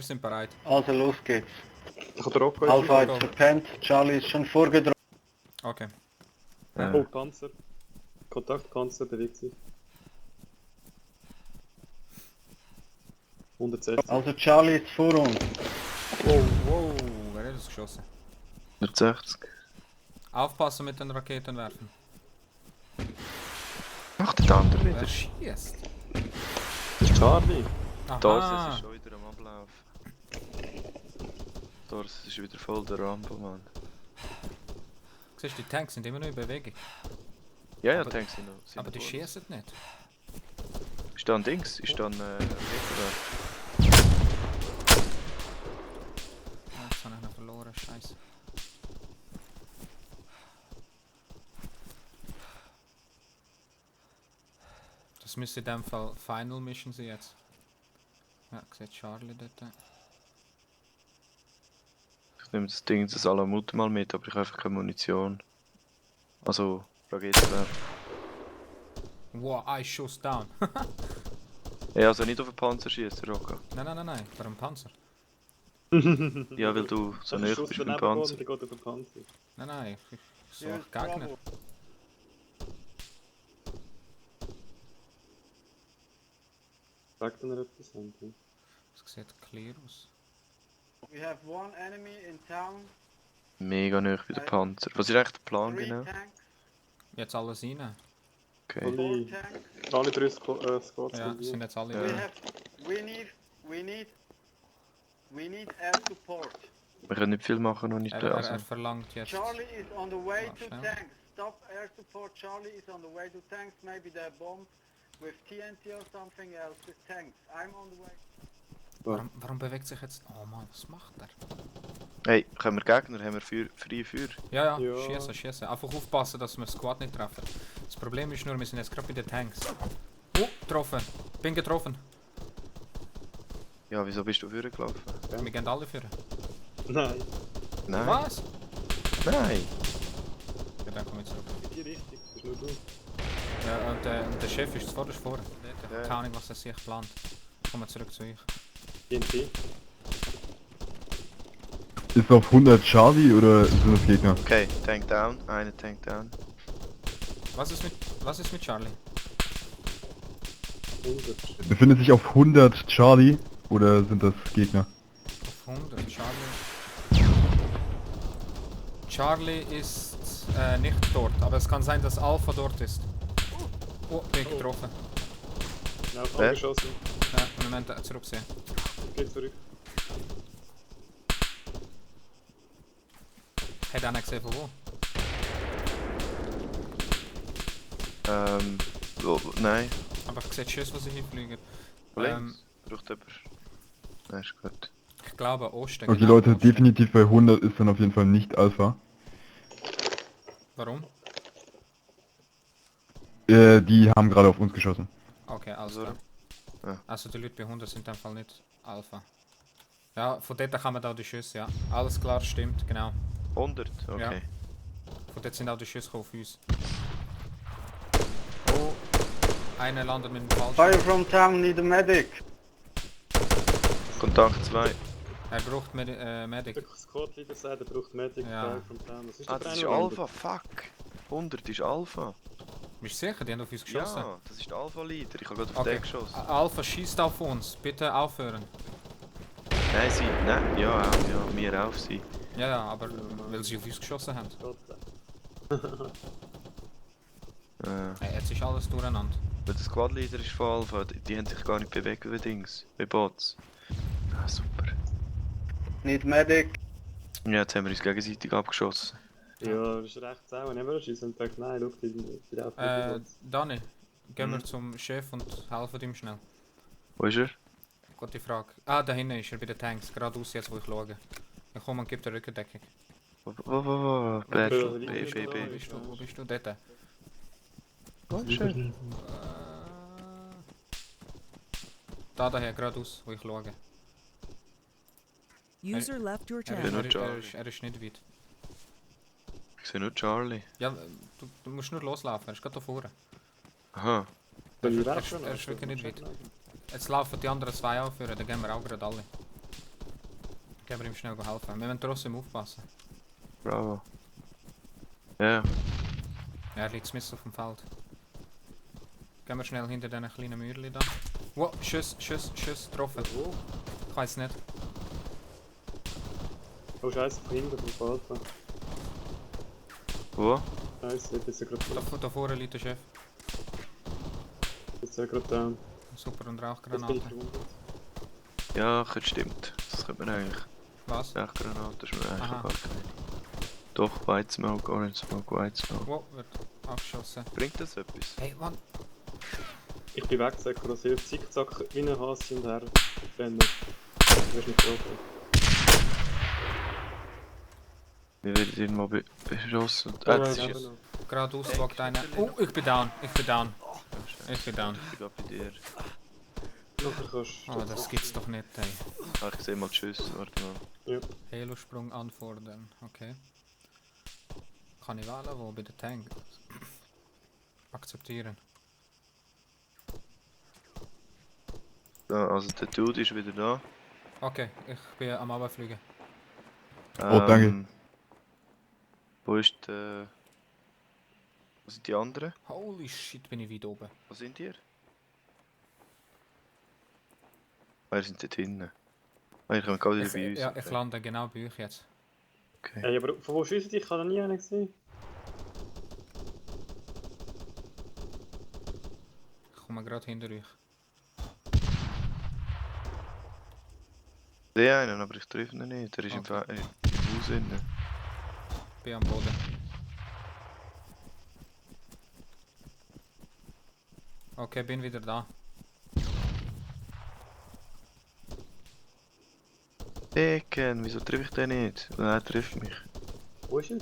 sind bereit. Also los geht's. Ich habe Rock Alpha go. ist verpennt, Charlie ist schon vorgedrungen. Okay. Oh, Panzer. Kontaktpanzer bewegt sich. 160. Also Charlie ist vor uns. Wow, wer hat das geschossen? 160. Aufpassen mit den Raketen werfen. Ach, der andere Wer wieder. schießt? Das ist Charlie. Das ist schon wieder am Ablauf. Das ist wieder voll der Rambo, Mann. Siehst du, die Tanks sind immer noch in Bewegung. Ja, Aber- Tanks sind noch. Aber die schießen nicht. Ist da ein Dings? Ist da ein Wettbewerb? Ah, jetzt habe ich noch verloren, scheiße. Das müsste in dem Fall Final Mission sein jetzt. Ja, sieht Charlie dort. Ich nehme das Ding, das Alamut mal mit, aber ich habe einfach keine Munition. Also, Raketenwerfer. Wow, ein Schuss down. Ja, also nicht auf den Panzer schießen, Rocco. Nein, bei einem Panzer. Ja, weil du so näher bist beim Panzer. Der geht auf den Panzer. Nein, ich so Hier ist Gegner. Bravo. Sagt er etwas? Anton? Das sieht clear aus. We have one enemy in town, Mega näher bei den Panzer. Was ist eigentlich der Plan 3 genau? tanks, Jetzt alles rein. Okay. 4 Alle, tanks. alle 3 Squads Ja, sind sind hier. jetzt alle Ja. We rein. have, we need air support. Wir können nicht viel machen, noch nicht. Er Also, verlangt jetzt. Charlie is on the way to schnell. tanks. Stop air support. Charlie is on the way to tanks. Maybe they're bombed with TNT or something else with tanks. I'm on the way. Warum bewegt sich jetzt... Oh Mann, was macht er? hey, können wir Gegner? Haben wir freie Feuer? Ja, Ja. schießen. Einfach aufpassen, dass wir das Squad nicht treffen. Das Problem ist nur, wir sind jetzt gerade bei den Tanks. Oh, getroffen. Bin getroffen. Ja, wieso bist du vorgelaufen? Wir gehen alle führen. Nein, Nein. Was? Nein. Ja, dann komme ich zurück. in die Richtung. Das ist nur du. Ja, und der Chef ist zuvorderst vorne. Ja. Keine Ahnung, was er sich plant. Kommen wir zurück zu euch. TNT. Ist auf 100 Charlie oder sind das Gegner? Okay, Tank down. Eine Tank down. Was ist mit Charlie? 100. Befindet sich auf 100 Charlie oder sind das Gegner? Auf 100. Charlie ist nicht dort, aber es kann sein, dass Alpha dort ist. Oh, bin getroffen. Ja, auf Wer? angeschossen. Ja, Moment, zurücksehen. Geht zurück. Hat einer gesehen von wo? Nein. Aber ich sehe die Schüsse, wo sie hinfliegen. Links. Braucht jemand. Nein, ist gut. Ich glaube Osten. Okay genau, Leute, Osten. definitiv bei 100 ist dann auf jeden Fall nicht Alpha. Warum? Die haben gerade auf uns geschossen. Okay, alles Also, klar. ja. Also die Leute bei 100 sind in dem Fall nicht Alpha. Ja, von dort kann man da die Schüsse, ja. Alles klar, stimmt, genau. 100? Okay. Von dort sind auch die Schüsse auf uns. Oh, einer landet mit dem Fire Fallschirm. from town, need a medic. Kontakt 2. Er braucht Medic. Der Squad Leader sagt, er braucht Medic. Ja. Fire from town. Was ist Ah, der das ist Einwand? Alpha. Fuck. 100 ist Alpha. Bist du sicher? Die haben auf uns geschossen. Ja, das ist der Alpha-Leader. Ich habe gerade auf Okay. den geschossen. Alpha schießt auf uns. Bitte aufhören. Nein, sie. Nein, ja, auch. Ja, wir auf sie. Ja, aber weil sie auf uns geschossen haben. Hey, jetzt ist alles durcheinander. Weil der Squad-Leader ist von Alpha. Die haben sich gar nicht bewegt wie Dings. Wie Bots. Ah, super. Need medic. Ja, jetzt haben wir uns gegenseitig abgeschossen. Ja, das ist recht sauer. Nehmen wir schießen und sagt, nein, schau, die laufen Dani, gehen wir zum Chef und helfen ihm schnell. Wo ist er? Gute Frage. Ah, da hinten ist er bei den Tanks. Geradeaus jetzt, wo ich schaue. Ich komme und gebe dir Rückendeckung. Wo? Ja, B, Wo bist du? Wo bist du? Dort. Wo ist er? Daher, geradeaus, wo ich schaue. User left your Er, channel. nur er, Charlie. er ist nicht weit. Ich sehe nur Charlie. Ja, du musst nur loslaufen, er ist gerade da vorne. Aha. Er ist wirklich nicht weit. Jetzt laufen die anderen zwei auch für, dann gehen wir auch gerade alle. Gehen wir ihm schnell helfen. Wir müssen trotzdem aufpassen. Bravo. Ja. Ja, er liegt mitten auf dem Feld. Gehen wir schnell hinter diesen kleinen Mäuerchen da. Wow, Schuss, getroffen. Wo? Ich weiß nicht. Oh Scheiße, von hinten vom Alpha. Wo? Scheiße, jetzt ist er gerade Da vorne liegt der Chef. Jetzt ist er gerade down. Super, und Jetzt bin Rauchgranate. ich verwundet. Ja, das stimmt. Das könnte man eigentlich. Was? Rauchgranate ist mir eigentlich Aha. gar keine. Doch, White Smoke, Orange Smoke, White Smoke. Wow, wird abgeschossen. Bringt das etwas? Hey, Mann. Ich bin weg, Sektor, das hilft. Zickzack wie ein Hase und her. Rennen. Du wirst nicht getroffen. Wir werden irgendwo beschossen. Alright, Jetzt ist es. eben noch. Geradeaus wagt einer. Oh, ich bin down. Ich bin down. Ich bin down. Ich bin bei dir. Nachher kannst du... Oh, das gibt's doch nicht, ey. Ah, ich sehe mal Tschüss, warte mal. Ja. Halo-Sprung anfordern. Okay. Kann ich wählen, wo bei der Tank? Akzeptieren. Da, also der Dude ist wieder da. Okay, ich bin am Abfliegen. Oh, danke. Wo ist der... Wo sind die anderen? Holy shit, bin ich weit oben. Wo sind die? Ah, ihr sind dort hinten. Ah, ihr kommt gerade wieder bei uns. Ja, ich okay. lande genau bei euch jetzt. Okay. Hey, aber von wo schiessen die? Ich habe noch nie einen gesehen. Ich komme gerade hinter euch. Ich sehe einen, aber ich treffe ihn nicht. Der ist Okay. im Haus innen. Bin am Boden. Okay, bin wieder da. Decken, wieso treffe ich den nicht? Nein, er trifft mich. Wo ist er?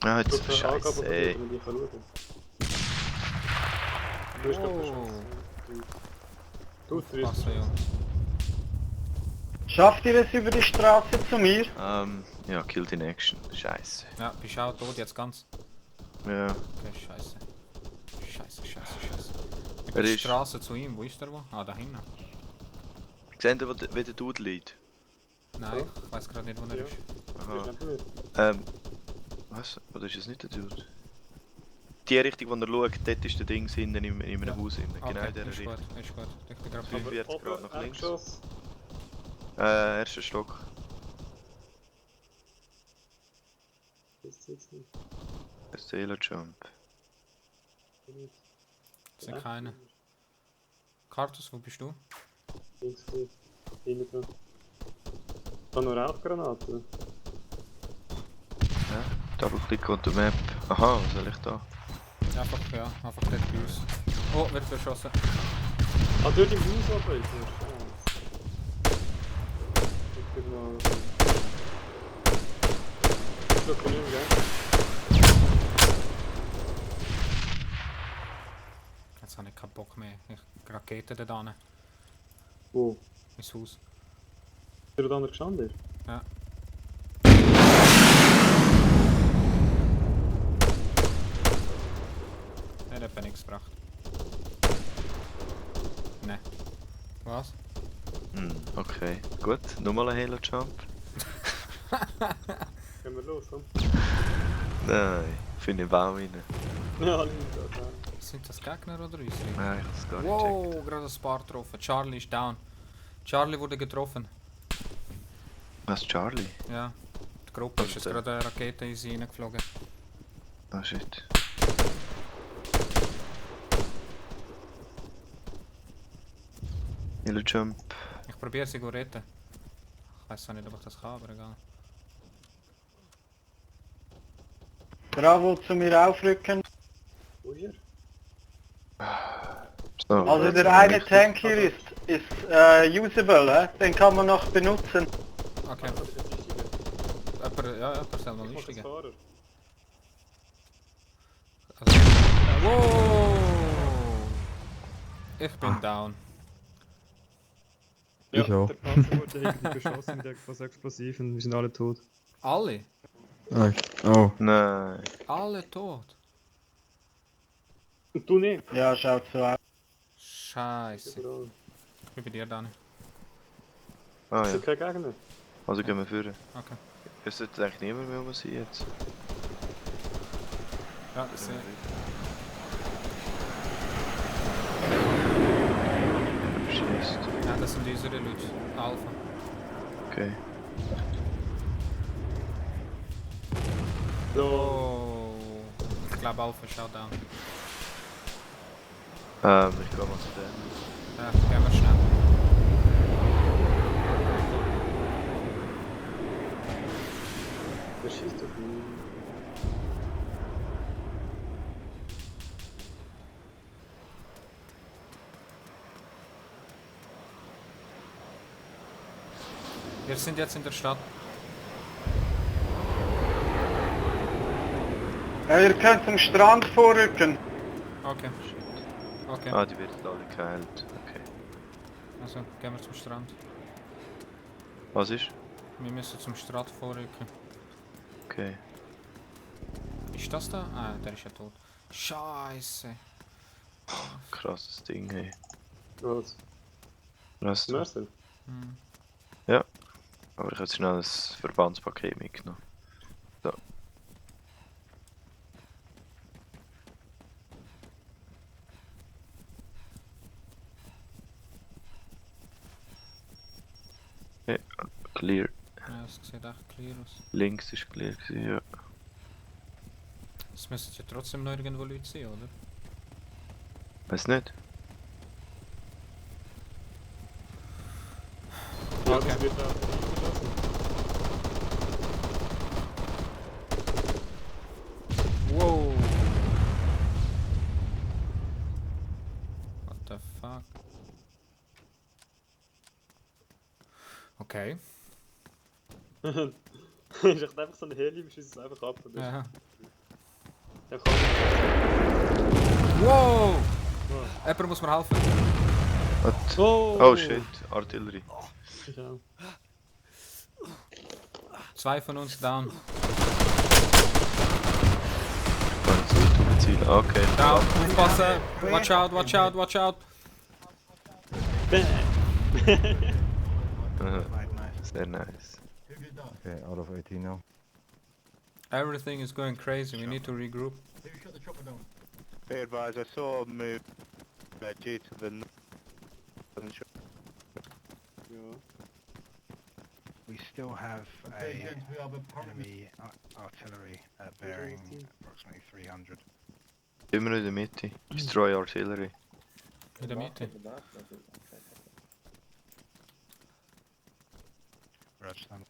Ah, Du jetzt kannst Angaben Scheiße, ey. versuchen, die ich schauen. Du hast doch Oh. verschossen. Du Passen, ja. Schafft ihr es über die Straße zu mir? Ja, Killed in Action. Scheiße. Ja, bist du auch tot jetzt ganz? Ja, Okay, scheiße. Scheiße. Er Die ist- Straße zu ihm, wo ist der wo? Ah, da hinten. seht ihr, wo der Dude liegt? Nein, ich weiß gerade nicht, wo er Ja. ist. Du Aha. bist nicht Was? Oder ist das nicht der Dude? Die Richtung, wo er schaut, dort ist der Ding hinten in einem Ja. Haus. Genau in Okay, dieser ist Richtung. gut, ist gut. Ich bin gerade Fünf bei. wird gerade nach links. Geschoss. Erster Stock. Das ist jetzt nicht. Der Sailor Jump. Sind keine. Kartus, wo bist du? Links hier. Hinten dran. Ich habe noch Rauchgranaten. Ja, Double-Click on the Map. Aha, was soll ich da? Einfach dort bei uns. Oh, wird verschossen. Ah, dort im Haus oben ist er. Scheiße. Ich bin mal... So, komm hin, gell? Jetzt habe ich keinen Bock mehr. Ich Rakete da hin. Wo? Ins Haus. Ist er da andere gestanden? Ja. Er hat nichts gebracht. Ne. Was? Okay. Gut, nochmal ein Halo Jump. Gehen wir los, komm. Nein, finde ich Baum rein. Ja, links da. Sind das Gegner oder uns? Nein, ich hab's gar nicht Wow, gerade ein paar getroffen. Charlie ist down. Charlie wurde getroffen. Was, Charlie? Ja. Die Gruppe ist Was jetzt denn? gerade eine Rakete in sie reingeflogen. Ah, shit. Halo Jump. Ich probiere sie zu retten. Ich weiß zwar nicht, ob ich das kann, aber egal. Bravo, zu mir aufrücken. Wo ist er? So, Also der eine Tank hier ist usable, den kann man noch benutzen. Okay. Das ist ein richtiger. Ja, das soll noch Ich mach das lustiger. Fahrer. Also, wow! Ich bin down. Ich auch. Der Panzer wurde irgendwie beschossen mit etwas Explosiven. Wir sind alle tot. Alle? Ah, oh. Nein. Alle tot? Und du nicht? Ja, schaut so aus. Scheiße. Überall. Ich bin bei dir, Dani. Ah Ich ja, sehe keinen Gegner. also gehen wir führen. Okay. Es sollte eigentlich niemand mehr sein jetzt. Ja, das sehe ich. Schießt. Ja, das sind unsere Leute. Alpha. Okay. So. Oh. Ich glaube Alpha ist auch down. Ich gehe mal zu denen. Ja, gehen wir schnell. Wer schießt auf mich? Wir sind jetzt in der Stadt. Ja, ihr könnt zum Strand vorrücken. Okay. Okay. Ah, die werden alle geheilt. Okay. Also gehen wir zum Strand. Was ist? Wir müssen zum Strand vorrücken. Okay. Ist das da? Ah, der ist ja tot. Scheiße. Krasses Ding, hey. Was? Was? Mercer? Hm. Aber ich habe jetzt schnell ein Verbandspaket mitgenommen. So. Okay, clear. Ja, es sieht echt clear aus. Links ist clear gewesen, ja. Es müssen ja trotzdem noch irgendwo Leute sein, oder? Weiß nicht. Ja, Okay. das wird auch eingelassen. Wow. What the fuck? Okay. Ich dachte einfach so ein Heli, wir schießen es einfach ab. Und Ja. Ja, komm. Wow! Jemand muss mir helfen. What? Oh! Oh shit, Artillerie. Ja. 2 von uns down. Ganz gut auf Ziel. Okay. Down. Aufpassen. Watch out, watch out, watch out. Aha. Sehr nice. Okay, out of 18 now. Everything is going crazy. We need to regroup. Be advised, I saw a move due to the northern shore. Ja. We still have enemy artillery bearing approximately 300. Immer noch in der Mitte. Destroy Artillery. In der Mitte. Roger, stand.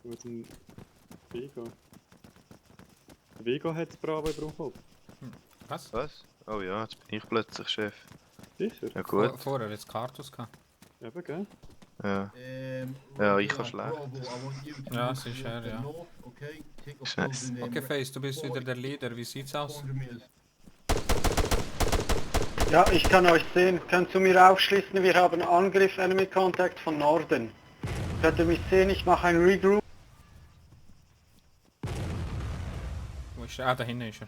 Mit dem Vega. Der Vega hat Bravo überholt. Was? Was? Oh ja, jetzt bin ich plötzlich Chef. Sicher? Ja gut. Vorher jetzt Kartus gehabt. Eben, gell? Ja. Ja, ich habe schlecht. Ja, sicher, ja. Scheiße. Okay, Face, du bist wieder der Leader. Wie sieht's aus? Ja, ich kann euch sehen. Könnt ihr mir aufschließen, wir haben Angriff, Enemy Contact von Norden. Könnt ihr mich sehen, ich mache ein Regroup. Wo ist er? Ah, da hinten ist er.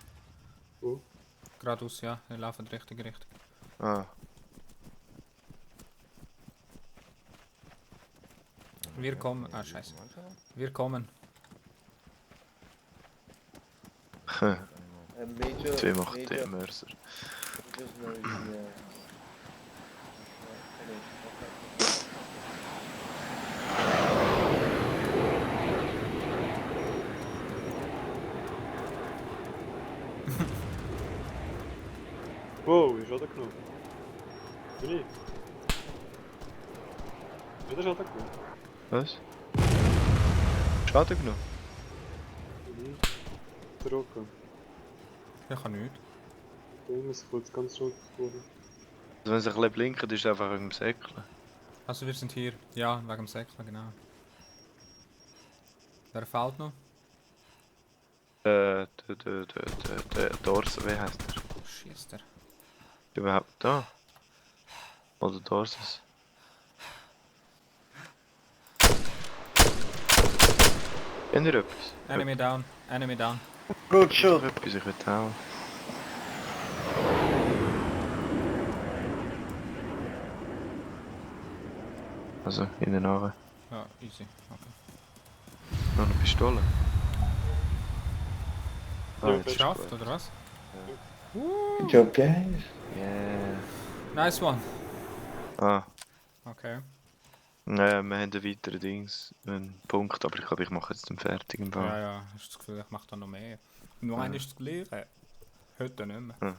Wo? Geradeaus, ja. Er läuft in die richtige Richtung. Ah. Wir kommen. Ah, scheiße. Wir kommen. Zwei macht den Mörser. Wow, ist Schaden genommen. Bin ich? Wieder Schaden genommen? Was? Schaden genommen? Mhm. Zurück. Ich kann nichts. Dann muss ich kurz ganz schön geworden. Also wenn sie ein bisschen blinken, ist es einfach im Säckchen. Also wir sind hier. Ja, wegen dem Säckchen, genau. Wer fehlt noch? Der Dorse, wie heißt der? Schießt er. Überhaupt da? Oder Dorses? Kennt ihr etwas? Enemy down. Enemy down. Gut, Schuss. Etwas, ich will hauen. Also in der Nähe. Ja, easy. Okay. Noch eine Pistole. Ja, Jetzt ist Geschafft, gut. oder was? Good job, guys. Yeah. Nice one. Ah, Okay. naja, wir haben einen weiteren Dings, einen Punkt, aber ich glaube, ich mache jetzt den fertig im Fall. Ja, ja, hast du das Gefühl, ich mache da noch mehr. Nur Ja. eines ist das Gleiche. Heute nicht mehr. Ja.